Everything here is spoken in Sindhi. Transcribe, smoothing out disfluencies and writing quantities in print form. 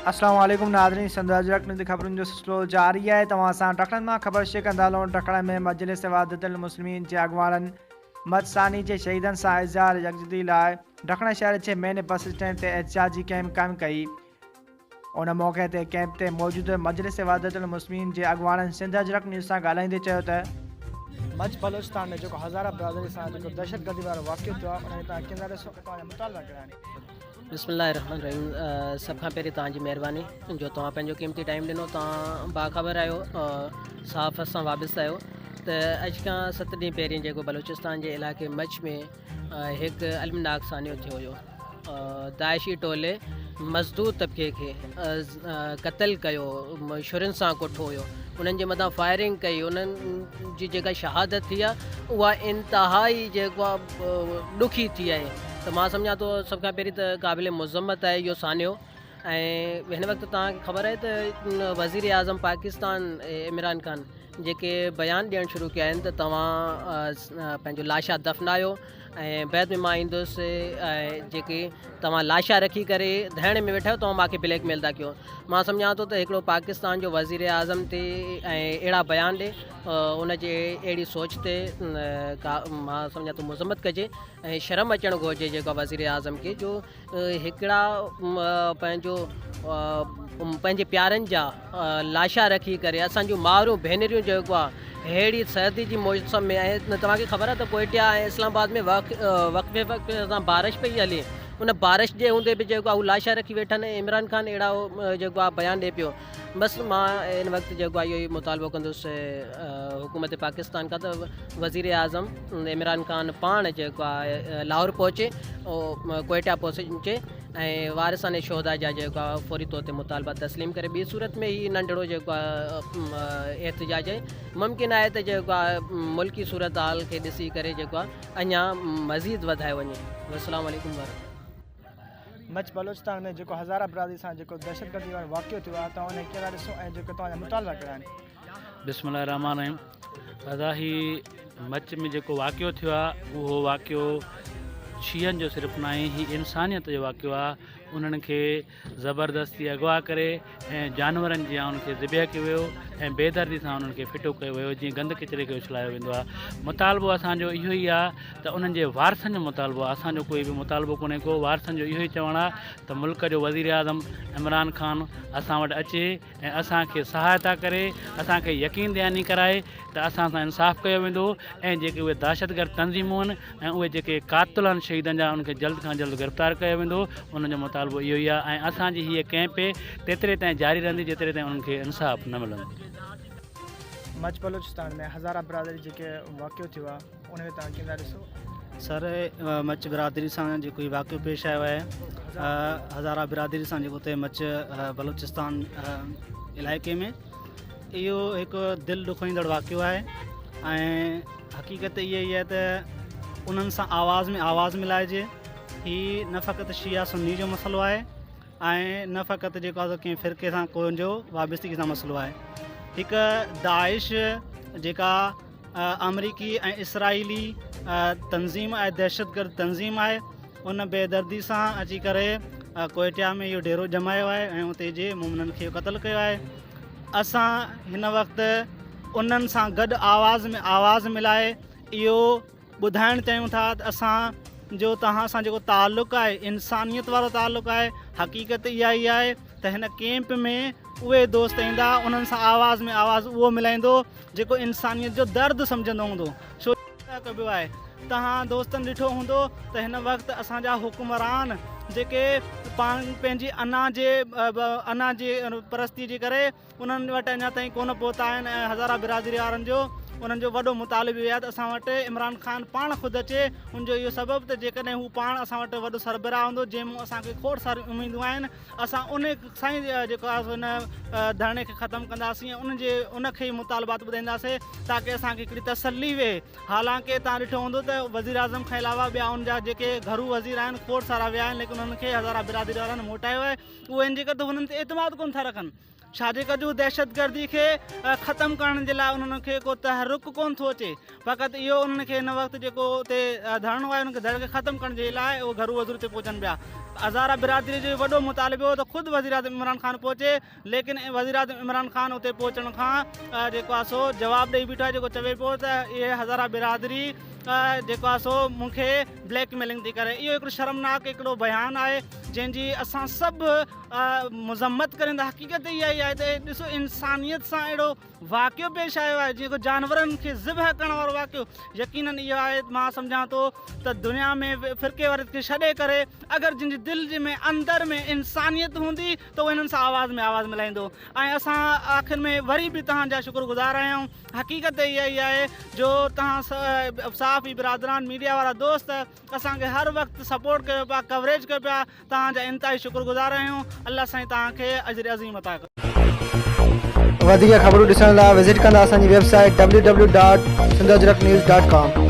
اسلام عليڪم ناظرين سنڌ اجرڪ نيوز خبرن جو سلسلو جاري آهي توهان سان ڊکڻ مان خبر شيئر ڪندا هلون ڊکڻ ۾ مجلس وحدت المسلمين جي اڳواڻن متساني جي شهيدن سان اظهار يڪجهتي لاء ڊکڻ شهر جي مين بس اسٽينڊ تي احتجاجي ڪئمپ قائم ڪئي ان موقعي تي ڪئمپ تي موجود مجلس وحدت المسلمين جي اڳواڻن سنڌ اجرڪ نيوز سان ڳالهائيندي چيو ته، مچ بلوچستان ۾ جيڪو هزاره برادري سان جيڪو دهشتگردي وارو واقعو ٿيو آهي ان کي توهان ڪيئن ٿا ڏسو ۽ توهان جا مطالبا ڪهڙا آهن؟ بسم الله الرحمن الرحيم سڀ کان پهرين توهان جي مهرباني جو توهان پنهنجو قيمتي ٽائيم ڏنو توهان باخبر آهيو صحافت سان وابسته آهيو ته اڄ کان ست ڏينهن پهرين جيڪو بلوچستان جي علائقي مچ ۾ هڪ المناڪ سانحو ٿيو هيو داعشي ٽولي مزدور طبقي کي قتل ڪيو شرين سان ڪٺو هيو انهن جي مٿان فائرنگ ڪئي انهن جي جيڪا شهادت ٿي آهي اها انتهائي جيڪو آهي ڏکي ٿي آهي ته مان سمجهان ٿو سڀ کان پهرين ته قابل مذمت آهي اهو سانحو ۽ هن وقت توهان کي خبر آهي ته وزير اعظم پاڪستان عمران خان جيڪي بيان ڏيڻ شروع ڪيا آهن ته توهان پنهنجو لاشا دفنايو ۽ بعد ۾ مان ايندس ۽ جيڪي توهان لاشا رکي ڪري ڌرڻي ۾ ويٺا آهيو توهان مانکي بليڪ ميل ٿا ڪيو مان سمجهان ٿو ته هڪڙو پاڪستان جو وزير اعظم تي ۽ اهڙا بيان ڏي ان جي اهڙي سوچ تي ڪا مان سمجهان ٿو مذمت ڪجي ۽ شرم اچڻ گهرجي جيڪو وزير اعظم کي جو هڪڙا پنهنجو پنهنجي پيارن جا لاشا رکي ڪري اسان جون مائرون ڀينريون جيڪو آ ههڙي سردي جي موسم ۾ ۽ توهان کي خبر آ ته ڪوئٽيا ۽ اسلام آباد ۾ وقفي وقفي سان بارش پئي هلي ان بارش جي هوندي به جيڪو آ هو لاشا رکي ويٺا آهن ۽ عمران خان اهڙا جيڪو آ بيان ڏي پيو بس مان ان وقت جيڪو آ اهو ئي مطالبو ڪندس حڪومت پاڪستان کان ته وزير اعظم عمران خان پاڻ جيڪو آ لاهور پهچي ڪوئيٽا پهچي ۽ وارثان شهدا جا جيڪو آ فوري طور تي مطالبا تسليم ڪري ٻي صورت ۾ هي ننڍڙو جيڪو آ احتجاج ممڪن آهي ته جيڪو آ ملڪي صورتحال کي ڏسي ڪري جيڪو آ اڃا مزيد وڌايو وڃي والسلام عليڪم ورحمة مچ بلوچستان ۾ جيڪو هزاره برادري سان جيڪو دهشتگردي وارو واقعو ٿيو آهي توهان ان کي ڪيئن ٿا ڏسو ۽ جيڪو توهان جا مطالبا ڪهڙا آهن؟ بسم الله الرحمٰن الرحيم ادا هي مچ ۾ جيڪو واقعو ٿيو آهي اهو واقعو شيعن جو صرف ناهي هي انسانيت جو واقعو آهي انهن کي زبردستي اغوا ڪري ۽ جانورن جيان انهن کي ذبح ڪيو ويو ۽ بي دردي سان انهن کي ڦٽو ڪيو ويو جيئن گند ڪچري کي اڇلايو ويندو آهي مطالبو اسانجو اهو ئي آهي ته انهن جي وارثن جو مطالبو آهي اسانجو ڪوئي به مطالبو ڪونهي ڪو وارثن جو اهو ئي چوڻ آهي ته ملڪ جو وزير اعظم عمران خان اسان وٽ اچي ۽ اسان کي سهائتا ڪري اسان کي يقين دهاني ڪرائي ته اسان سان انصاف ڪيو ويندو ۽ جيڪي اهي دهشتگرد تنظيمون آهن ۽ اهي جيڪي قاتل آهن شهيدن جا انهن کي جلد کان جلد گرفتار ڪيو ويندو انهن جو مطالبو اهو ئي آهي ۽ اسان جي هيء ڪئمپ تيتري تائين جاري رهندي جيتري تائين انهن کي انصاف نه ملندو. مچ بلوچستان ۾ هزاره برادري جيڪي واقعو ٿيو آهي ان کي توهان ڪيئن ٿا ڏسو؟ سر مچ برادري سان جيڪو هي واقعو پيش آيو آهي هزارا برادري سان جيڪو اتي مچ بلوچستان علائقي ۾ اهو هڪ دل ڏکوئيندڙ واقعو آهي ۽ حقيقت اها ئي آهي ته انهن سان آواز ۾ آواز ملائجي هي نه فقط شيعا سني جو مسئلو آهي ۽ نه فقط جيڪو آهي سو ڪنهن فرقي سان ڪو جو وابستگي سان مسئلو آهي هڪ داعش جيڪا آمريڪي ۽ اسرائيلي تنظيم آهي دهشتگرد تنظيم آهي ان بي دردي سان اچي ڪري ڪوئٽيا ۾ اهو ڊيرو ڄمايو آهي ۽ اتي جي مومنن کي قتل ڪيو آهي اسان هن وقت انهن سان گڏ آواز ۾ آواز ملائي اهو ٻڌائڻ چاهيون ٿا ته اسان جو توهان سان جيڪو تعلق آهي انسانيت وارو تعلق آهي حقيقت اها ئي آهي ته هن ڪيمپ ۾ اهي دوست ايندا انهن سان آواز ۾ آواز اهو ملائيندو جيڪو انسانيت جو درد سمجهندو هوندو ڇو ڪبيو آهي توهان دوستن ڏٺو هوندو ته هن وقت اسان جا حڪمران جيڪي پاڻ پنهنجي انا جي انا جي پرستي جي ڪري انهن وٽ اڃا تائين ڪونه پهتا آهن ۽ هزارا برادري وارن جو انهن جو وڏو مطالبو اهو آهي ته اسان وٽ عمران خان پاڻ خود اچي ان جو اهو سبب ته جيڪڏهن هو پاڻ اسان وٽ وڏو سربراهه هوندو جنهن مون اسان کي کوڙ ساريون اميدون آهن اسان ان سان ئي جيڪو آهي سو ان ڌرڻي کي ختم ڪنداسين ۽ ان جي ان کي ئي مطالبات ٻڌائينداسين تاڪه اسان کي هڪڙي تسلي ويهي حالانڪه توهان ڏٺو هوندو ته وزيراعظم کان علاوه ٻيا ان جا جيڪي گهرو وزير آهن کوڙ سارا ويا آهن ليڪن انهن کي هزارا برادري وارن موٽايو آهي اهي ان جي ڪري ته انهن تي اعتماد ڪونه ٿا رکن ڇا جي ڪري جو دهشتگردي کي ختم ڪرڻ جي لاء انهن کي ڪو تحرڪ. رڪ ڪونه ٿو اچي فقط اهو انهن کي هن وقت جيڪو اتي ڌرڻو آهي ان کي ڌرڻي کي ختم ڪرڻ جي لاء اهو گهرو وزير اتي پهچن پيا. هزاره برادري جو وڏو مطالبو هو ته خود وزيراعظم عمران خان پهچي ليڪن وزيراعظم عمران خان اتي پهچڻ کان جيڪو آهي سو جواب ڏئي بيٺو آهي جيڪو چوي پيو ته اهي هزاره برادري جيڪو آهي سو مون کي بليڪ ميلنگ ٿي ڪري اهو هڪڙو شرمناڪ هڪڙو بيان آهي جنهن جي اسان سڀ مذمت ڪريون ٿا حقيقت اها ئي آهي ته ڏسو انسانيت سان اهڙو واقعو پيش آيو آهي جيئن ڪو جانورن کي ذبح ڪرڻ وارو واقعو يقينن اهو آهي مان سمجهان ٿو ته دنيا ۾ فرقي واريت کي ڇڏي ڪري اگر جن جي دل جي ۾ اندر ۾ انسانيت هوندي ته اهو انهن سان آواز ۾ آواز ملائيندو ۽ اسان آخر ۾ وري به توهان جا شڪر گذار آهيون حقيقت اها ئي آهي جو توهان صحافي برادران ميڊيا وارا دوست اسان کي هر وقت سپورٽ ڪيو پيا ڪوريج ڪيو پيا توهان جا انتهائي شڪر گذار آهيون الله سائين توهان کي اجر عظيم عطا ڪري. وڌيڪ خبرون ڏسڻ لاء وزٽ ڪندا اسان جي web site www.sindhajraknews.com.